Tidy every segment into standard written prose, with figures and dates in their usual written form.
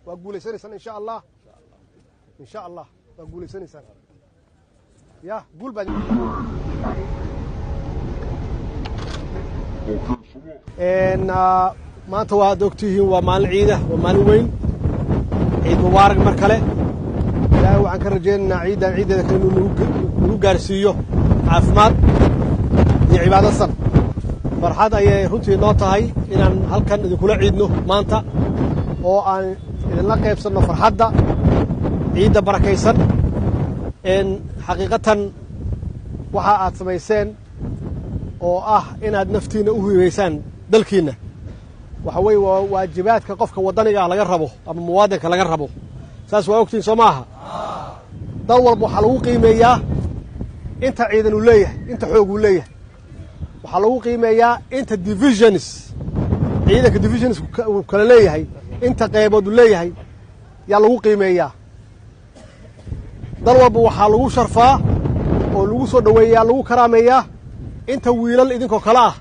Waa guulaysanaysaan, insha Allah, insha Allah, waa guulaysanaysaan. Ya guul baa. Maanta waad ogtihiin, waa maalin ciida, waa maalin weyn. Ciid mubaarak mar kale. Ilaahay waxaan ka rajaynaynaa ciiddan ciiddeeda kale inuu nagu gaarsiiyo caafimaad iyo cibaado san. Farxad ayay runtii noo tahay inaan halkan idinkula ciidno maanta oo aan idinla qaybsanno farxadda ciidda barakaysan. Xaqiiqatan waxa aad samayseen oo ah inaad naftiinna u hibaysaan dalkiinna, waxa weeye waa waajibaadka qofka waddaniga ah laga rabo ama muwaadinka laga rabo. Saas waa ogtihiin, soo maaha? Dal walba waxaa lagu qiimeeyaa inta ciidan uu leeyahay, inta xoog uu leeyahay. Waxaa lagu qiimeeyaa inta divisions, ciidanka divisions uu kala leeyahay, inta qeybood uu leeyahay yaa lagu qiimeeyaa. Dal walba waxaa lagu sharfaa oo lagu soo dhoweeyaa, lagu karaameeyaa inta wiilal idinkoo kale ah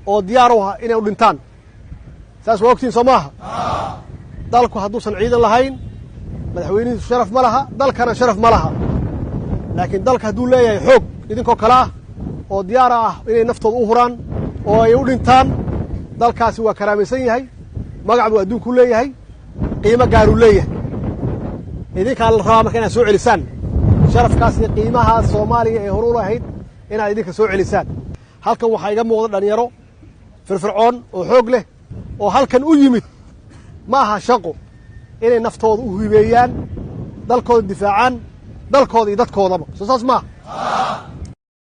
oo diyaar u ah inay u dhintaan. Saas waa ogtihiin, soo maaha? Dalku hadduusan ciidan lahayn, madaxweynihiisu sharaf ma laha, dalkana sharaf ma laha. Laakiin dalka hadduu leeyahay xoog idinkoo kale ah oo diyaara ah inay naftooda u huraan oo ay u dhintaan, dalkaasi waa karaamaysan yahay, magac buu adduunku leeyahay, qiimo gaaruu leeyahay. Idinkaa la rabaa marka inaad soo celisaan sharafkaas iyo qiimahaas Soomaaliya ee hor u lahayd, inaad idinka soo celisaan. Halkan waxaa iga muuqda dhalinyaro firfircoon oo xoog leh oo halkan u yimid ma aha shaqo, inay naftooda u hibeeyaan, dalkooda difaacaan, dalkooda iyo dadkoodaba. Soo saas maaha?